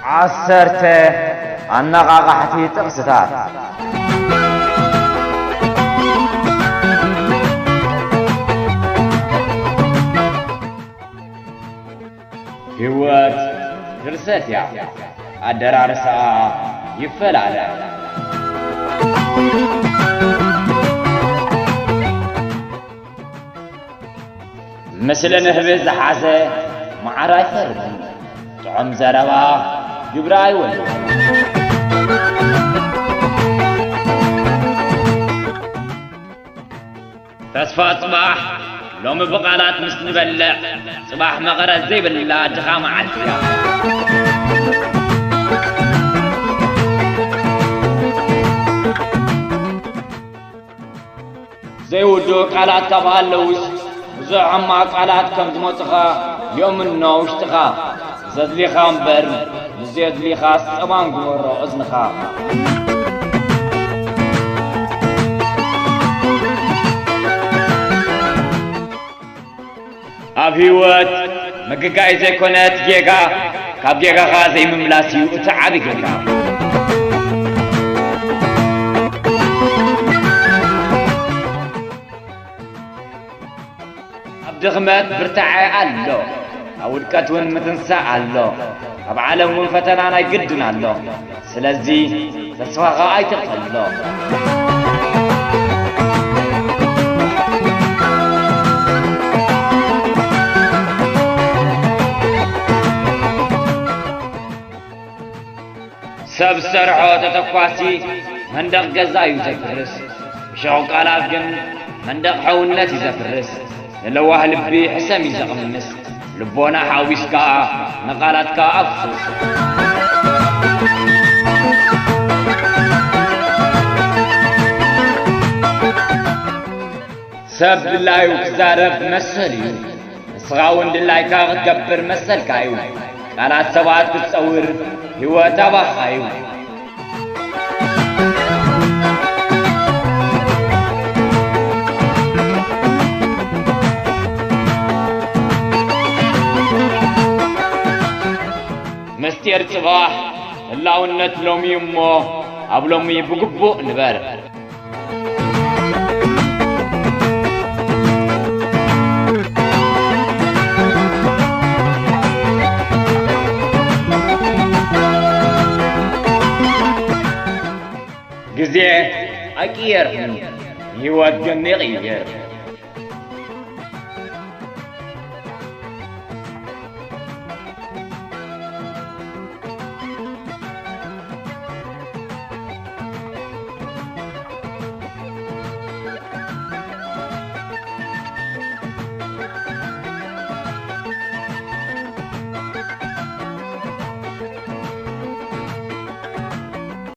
ዓሰርተ ኣነቓቓሕቲ ጥቕስታት። ህይወት ድርሰት እያ፣ ኣደራርሳኣ ይፈላለ። ምስልን ህብን ዝሓዘ መዓር ኣይፈርድን፣ ጥዑም ዘረባ ግብሪ ኣይወልድን። ተስፋ ጽባሕ ሎሚ ብቓላት ምስ ንበልዕ፣ ጽባሕ መቐረት ዘይብላ ድኻ መዓልቲ እያ። ዘይውዱእ ቃላት ካብ ሃለውስ፣ ብዙሕ ሕማቕ ቃላት ከም ዝመጹኻ የእምኖ ውሽጥኻ። ዘድሊኻ እምበር፣ ንዘየድሊኻስ ጸማም ግበሮ እዝንኻ። ኣብ ህይወት ምግጋይ ዘይኮነት ጌጋ፣ ካብ ጌጋኻ ዘይምምላስ እዩ እቲ ዓቢ ጌጋ። ኣብ ድኽመት ብርታዐ ኣሎ፣ ኣብ ውድቀት እውን ምትንሳእ ኣሎ። ኣብ ዓለም እውን ፈተና ናይ ግድን ኣሎ። ስለዚ ተስፋኻ ኣይትቕተሎ። ሰብ ዝሰርሖ ተተኳሲ መንደቕ ገዛ እዩ ዘፍርስ። እሾኽ ቃላት ግን መንደቕ ሕውነት እዩ ዘፍርስ። ንለዋህ ልቢ ሕሰም እዩ ዘቕምስ። ልቦና ሓዊስካ ንቓላትካ ኣፍስስ። ሰብ ድላዩ ክዛረብ መሰል እዩ። ንስኻ እውን ድላይካ ክትገብር መሰልካ እዩ። ቃላት ሰባት ክትጸውር ህይወት ኣባኻ እዩ። ምስጢር ጽባሕ ህላውነት ሎሚ እዩ እሞ፣ ኣብ ሎሚ ብግቡእ ንበር። ግዜ ኣይቅየርን፣ ህይወት ግን ይቕየር።